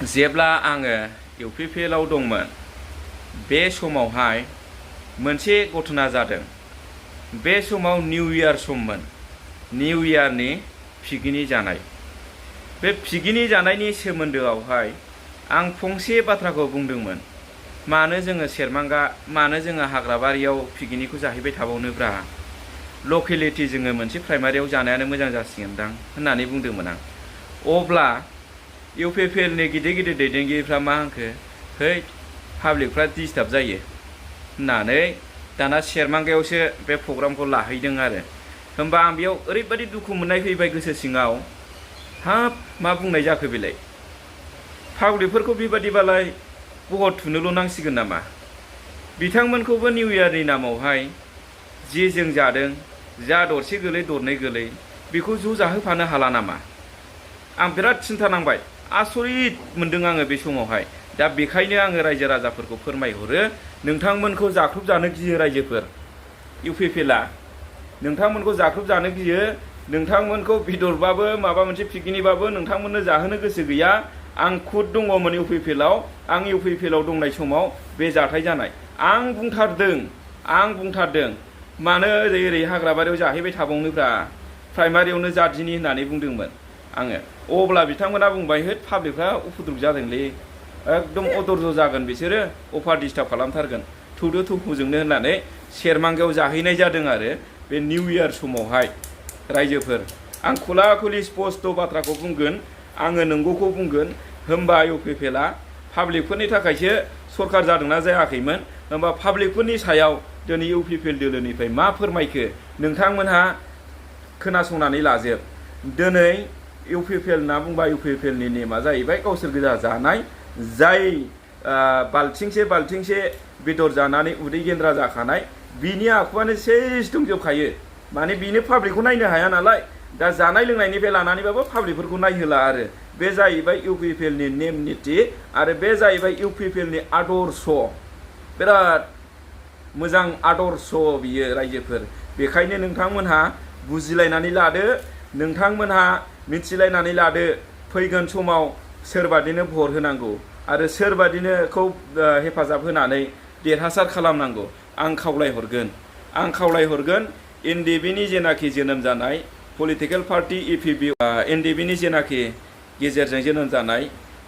जेब्ला आङो इउपिपिएलआव दंमोन बे समावहाय मोनसे घटना जादों। बे समाव निउ इयार सममोन, निउ इयारनि पिकनिक जानाय। बे पिकनिक जानायनि सोमोन्दोआवहाय आं फंसे बाथ्राखौ बुंदोंमोन, मानो जोङो सेरमांगा, मानो जोङो हाग्राबारियाव पिकनिकखौ जाहैबाय थाबावनोब्रा, लकेलिटि जोङो मोनसे प्राइमारियाव जानायानो मोजां जासिगोनदां होननानै बुंदोंमोन आं। अब्ला इउपिपिएलनि गिदिर गिदिर दैदेनगिरिफ्रा मा होनखो, है पाब्लिकफ्रा डिस्टार्ब जायो होननानै दाना सेरमांगायावसो बे प्रग्रामखौ लाहैदों आरो। होमबा आं बेयाव ओरैबायदि दुखु मोननाय फैबाय गोसो सिङाव, हाब मा बुंनाय जाखो बेलाय, पाब्लिकफोरखौ बेबादिबालाय बहत थुनोल' नांसिगोन नामा? बिथांमोनखौबो निउ इयारनि नामावहाय जे जों जादों, जा दरसे गोलै दरनै गोलै बेखौ ज' जाहोफानो हाला नामा? आं बिराद सिन्था नांबाय, आसरित मोन्दों आङो बे समावहाय। दा बेखायनो आङो रायजो राजाफोरखौ फोरमायहरो, नोंथांमोनखौ जाख्रुब जानो गियो रायजोफोर, इउपिपिएलआ नोंथांमोनखौ जाख्रुब जानो गियो, नोंथांमोनखौ बेदरबाबो माबा मोनसे पिकनिकबाबो नोंथांमोननो जाहोनो गोसो गैया। आं खुद दङमोन इउपिपिएलआव, आं इउपिपिएलआव दंनाय समाव बे जाथाय जानाय। आं बुंथारदों मानो ओरै हाग्राबारियाव जाहैबाय थाबावनोब्रा, प्राइमारियावनो जादिनि होननानै बुंदोंमोन आङो। अब्ला बिथांमोना बुंबाय, होद पाब्लिकफ्रा उपद्रब जादोंलै, एकदम अदर्ज जागोन बिसोरो, अफार डिस्टार्ब खालामथारगोन, थौदो थौफुजोंनो होननानै सेरमांगायाव जाहैनाय जादों आरो बे निउ इयार समावहाय। रायजोफोर, आं खुला खुलि स्पस्ट बाथ्राखौ बुंगोन, आङो नंगौखौ बुंगोन। होमबा इउपिपिएलआ पाब्लिकफोरनि थाखायसो सरकार जादोंना जायाखैमोन, होमबा पाब्लिकफोरनि सायाव दिनै इउपिपिएल दोलोनिफ्राय मा फोरमायखो नोंथांमोनहा खोनासंनानै लाजोब। दिनै इउपिपिएल होनना बुंबा इउपिपिएलनि नेमा जाहैबाय गावसोर गोजा जानाय, जाय बाल्थिंसे बेदर जानानै उदै गेन्द्रा जाखानाय बिनि आखुआनो सेस दंजोबखायो। माने बिनो पाब्लिकखौ नायनो हाया नालाय, दा जानाय लोंनायनिफ्राय लानानैबाबो पाब्लिकफोरखौ नायहोला आरो। बे जाहैबाय इउपिपिएलनि नेम निति आरो बे जाहैबाय इउपिपिएलनि आदर्श, बिराद मोजां आदर्श बियो रायजोफोर। बेखायनो नोंथांमोनहा बुजिलायनानै लादो, नोंथांमोनहा मिथिलायनानै लादो, फैगोन समाव सोरबादिनो भट होनांगौ आरो सोरबादिनोखौ हेफाजाब होनानै देरहासार खालामनांगौ। आं खावलायहरगोन एनडिबिनि जेनाखि जोनोम जानाय पलिटिकेल पार्टी एपिबि, एनडिबिनि जेनाखि गेजेरजों जोनोम जानाय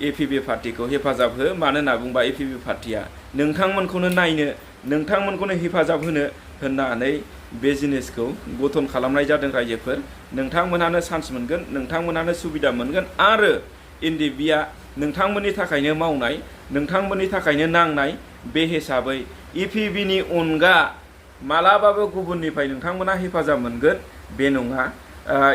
एपिबि पार्टीखौ हेफाजाब हो। मानो होनना बुंबा एपिबि पार्टीया नोंथांमोनखौनो नायनो, नोंथांमोनखौनो हेफाजाब होनो होननानै बे जिनिसखौ गठन खालामनाय जादों रायजोफोर। नोंथांमोनहानो चान्स मोनगोन, नोंथांमोनहानो सुबिदा मोनगोन आरो एनडिबिआ नोंथांमोननि थाखायनो मावनाय, नोंथांमोननि थाखायनो नांनाय। बे हिसाबै एपिबिनि अनगा मालाबाबो गुबुननिफ्राय नोंथांमोना हेफाजाब मोनगोन बे नङा।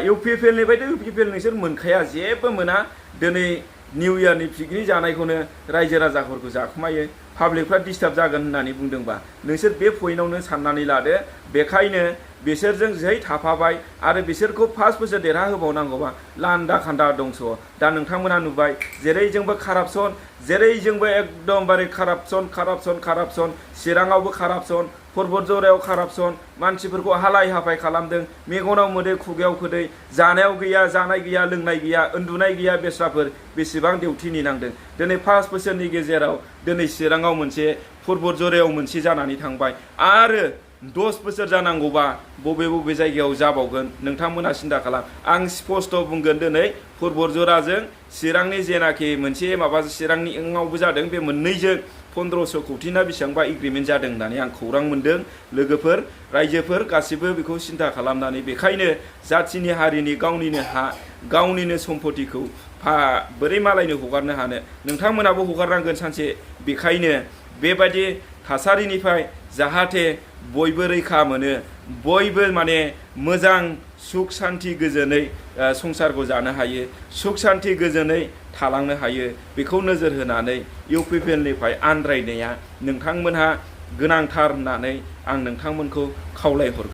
इउपिपिएलनिफ्रायथ' इउपिपिएल नोंसोर मोनखाया, जेबो मोना। दिनै निउ इयारनि पिकनिक जानायखौनो रायजो राजाफोरखौ जाखुमायो, पाब्लिकफ्रा डिस्टार्ब जागोन होननानै बुंदोंबा नोंसोर बे पइन्टआवनो साननानै लादो। बेखायनो बिसोरजों जै थाफाबाय आरो बिसोरखौ 5 बोसोर देरहा होबावनांगौबा लान्दा खान्दा दंस'। दा नोंथांमोना नुबाय जेरैजोंबो कारापसन, जेरैजोंबो एकदमबारे कारापसन, चिराङावबो कारापसन, पर्बतझरायाव कारापसन, मानसिफोरखौ हालाय हाफाय खालामदों, मेगनाव मोदै खुगायाव खोदै, जानायाव गैया, जानाय गैया, लोंनाय गैया, उन्दुनाय गैया, बेस्राफोर बेसेबां डिउटिनि नांदों। दिनै 5 बोसोरनि गेजेराव दिनै चिराङाव मोनसे, पर्बतझरायाव मोनसे जानानै थांबाय आरो 10 बोसोर जानांगौबा बबे जायगायाव जाबावगोन नोंथांमोना सिन्था खालाम। आं स्पस्ट बुंगोन, दिनै पर्बतझराजों चिरांनि जेनाखि मोनसे माबा चिरांनि आवबो जादों, बे मोननैजों 1500 कौटि ना बेसेबांबा एग्रिमेन्ट जादों होननानै आं खौरां मोन्दों। लोगोफोर, रायजोफोर गासिबो बेखौ सिन्था खालामनानै, बेखायनो जाथिनि हारिनि गावनिनो हा, गावनिनो सम्पतिखौ बोरै मालायनो हगारनो हानो, नोंथांमोनाबो हगारनांगोन सानसे। बेखायनो बेबायदि थासारिनिफ्राय जाहाथे बयबो रैखा मोनो, बयबो माने मोजां सुख सान्ति गोजोनै संसारखौ जानो हायो, सुख सान्ति गोजोनै थालांनो हायो, बेखौ नोजोर होनानै इउपिपिएलनिफ्राय आनज्रायनाया नोंथांमोनहा गोनांथार होननानै आं नोंथांमोनखौ खावलायहरगोन।